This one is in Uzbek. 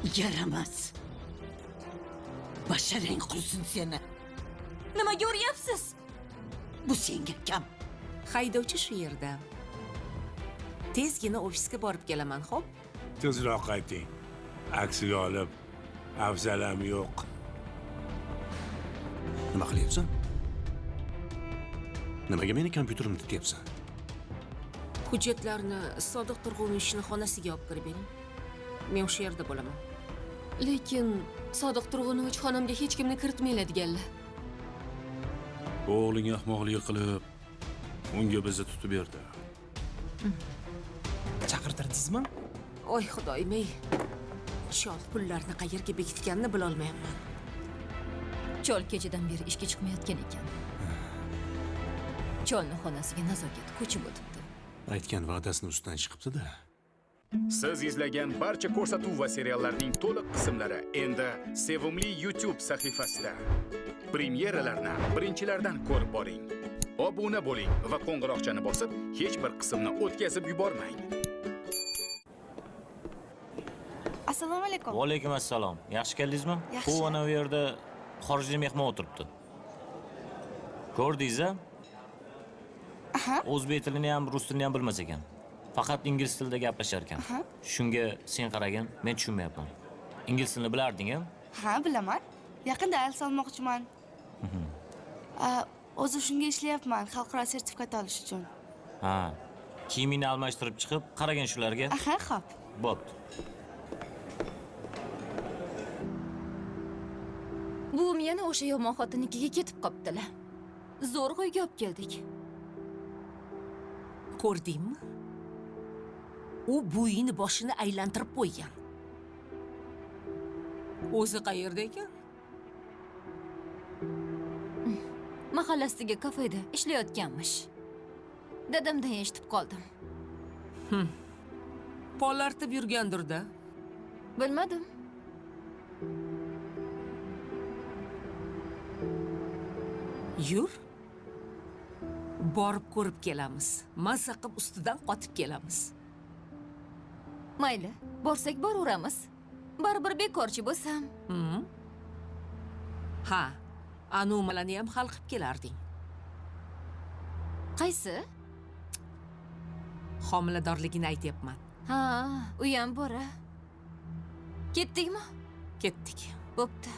Yaramas. Basharang qursin seni. Nimaga uryapsiz? Bu senga kam. Haydovchi shu yerda. Tezgina ofisga borib kelaman, xo'p? Tezroq qayting. Aksiga olib, afzalam yo'q. Nima qilyapsan? Nimaga meni kompyuterimni tityapsan? Hujjatlarni Sodiq Turg'unovichning xonasiga olib kirib bering. Men o'sha yerda bo'laman. Lekin Sodiq Turg'unovich xonamga hech kimni kiritmaylar deganlar. O'g'ling ahmoqlik qilib, unga bizni tutib berdi. Chaqirtirdingizmi? Oy xudoyim ey. Chol pullarni qayerga bekitganini bila olmayapman. Chol kechadan beri ishga chiqmayotgan ekan. Cholni xonasiga Nazokat ko'chib o'tibdi. Aytgan va'dasini ustidan chiqibdi-da. Siz izlagan barcha ko'rsatuv va seriallarning to'liq qismlari endi sevimli YouTube sahifasida. Premyeralarni birinchilardan ko'rib boring. Obuna bo'ling va qo'ng'iroqchani bosib, hech bir qismni o'tkazib yubormang. Assalomu alaykum. Va alaykum assalom. Yaxshi keldingizmi? Yaxshi. Bu ana u yerda xorijlik mehmon o'tiribdi. Ko'rdingiz-a? Aha. O'zbek tilini ham, rus tilini ham bilmas ekan. Faqat ingliz tilida gaplashar ekan. Shunga sen qaragin, men tushunmayapman. Ingliz tilini bilarding-a? Ha, bilaman. Yaqinda IELTS olmoqchiman. O'zi shunga ishlayapman, xalqaro sertifikat olish uchun. Ha. Kiyimingni almashtirib chiqib, qaragin shularga. Aha, xo'p. Bo'pti. Buvim yana o'sha yomon xotinnikiga ketib qoptilar. Zo'rg'a uyga olib keldik. Ko'rdingmi? U buvingni boshini aylantirib qo'ygan. O'zi qayerda ekan? Mahallasidagi kafeda ishlayotganmish. Dadamdan eshitib qoldim. Polartib yurgandir-da. Bilmadim. Yur. Borib ko'rib kelamiz. Mazza qilib ustidan qotib kelamiz. Mayli, borsak boraveramiz. Baribir bekorchi bo'lsam. Ha, anumalani ham hal qilib kelarding. Qaysi? Homiladorligini aytyapman. Ha, u ham bor-a. Ketdikmi? Ketdik. Bo'pti.